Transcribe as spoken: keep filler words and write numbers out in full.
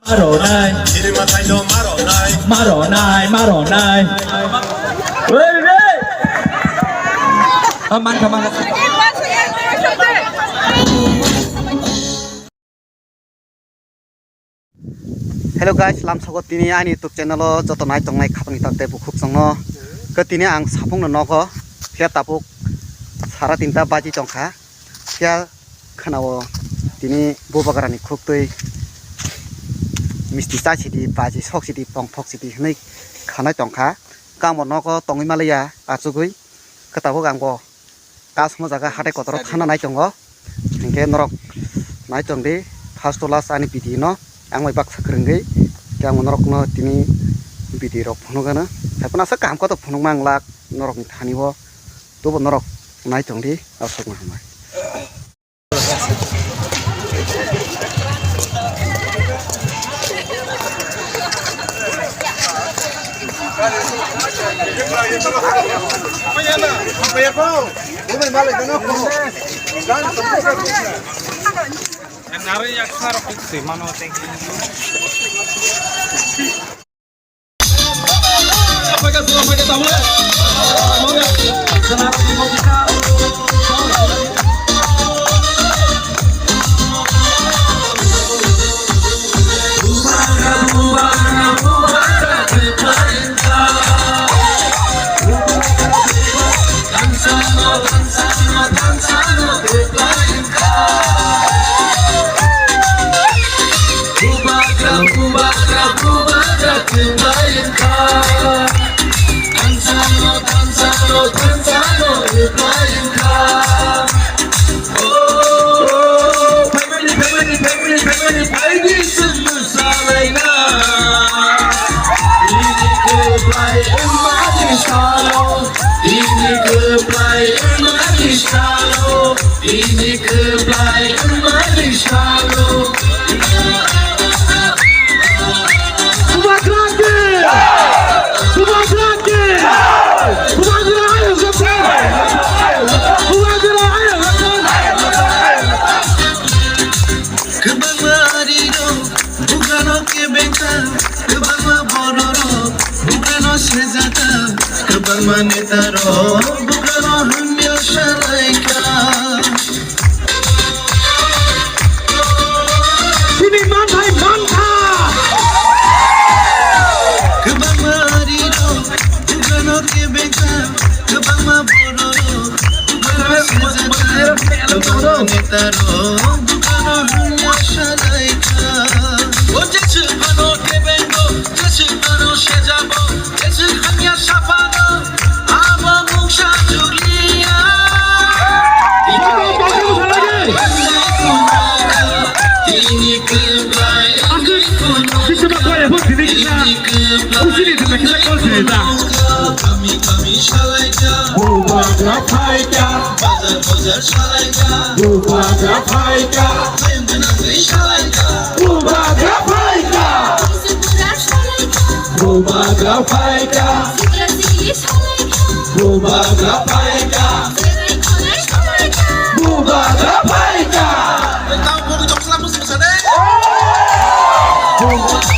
Maronai. Chini mathai no maronai. Maronai, maronai. Hey, hey. Ah, mankha, mankha. Hello guys, lamsogo tini ani YouTube channel o joto nai tongnai khapangni tak tei bukhuk chongno. Ke tini ang sapungno nogo, phiya tabuk sara tinta baji tongkha. Phiya khwnao tini bubagrani khuktwi misti cha sidi, baji sok sidi, tongthok sidi hwnwi khanai tongkha. Kamo nogo tongwi maliya achugwi, ke tabuk ang bo kasmo jaga hatai kotor thana nai tongo. Hinkhe norok nai tong di, first to last ani video no ang bai baksa kwrwngwi, khe ang norokno tini video rok phunukgano. Haiphano aswk kaham kotor phunukma ang lak norokni thani o, tobo norok nai tong di, aswkno hambai. Bubagra, bubagra, bubagra, kwplai wngkha. Thansano, thansano, thansano, kwplai wngkha. Oh, family, family, family, family, phaidi chwng mwsalaina. Bini kwplai wngmani salo, bini kwplai wngmani salo. Bini kwplai wngmani salo. Bubagra ki! Bubagra ki! Bubagra ayok jokhon! Bubagra ayok jokhon! Kwbangma arirok bugrano kebengkha, kwbangma bororok bugrano sejata, kwbangma netarok bugrano hamya salaikha. Chini manthai mankha. Kwbangma arirok bugrano kebengkha, kwbangma bororok bugrano sejata, kwbangma netarok bugrano hamya salaikha. O jeswk ano kebengo, jeswk ano sejabo, jeswk hamya saphano, abo mungsa jukliya. Tini kwplai, tini kwplai, tini kwplai. Kami, kami salaikha. Bubagra phaikha. Bazar, bazar salaikha. Bubagra phaikha. Bubagra phaikha. Bubagra phaikha. Bubagra phaikha. Bubagra phaikha.